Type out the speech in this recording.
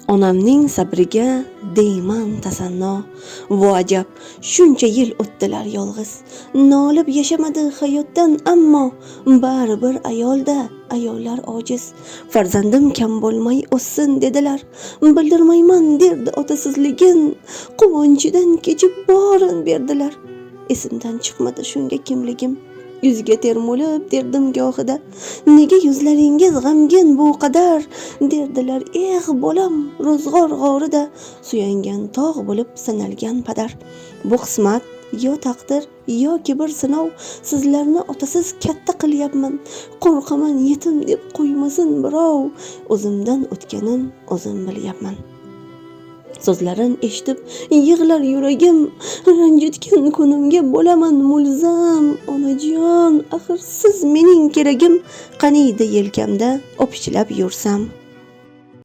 Onamning sabriga deyman tasanno. Vo ajab, shuncha yil o'tdilar yolg'iz. Nolib yashamadi hayotdan, ammo baribir ayolda, ayollar ojiz. Farzandim kam bo'lmay o'ssin dedilar. Bildirmayman derdi otasizligin. Quvonchidan kechib borin berdilar. Esimdan chiqmadi shunga kimligim. Yuzga termulib derdim gohida. Nega yuzlaringiz g'amgin bu qadar? Derdilar, eh bolam, ro'zg'or g'orida suyangan tog' bo'lib sanalgan padar. Bu qismat yo taqdir yoki bir sinov, sizlarni otasiz katta qilyapman. Qo'rqaman yetim deb qo'ymasin birov. O'zimdan o'tganin o'zim bilyapman. So'zlarin eshitib yig'lar yuragim, ranjitgan kunimga bo'laman mulzam. Onajon, axir siz mening keragim, qaniydi yelkamda opichlab yursam.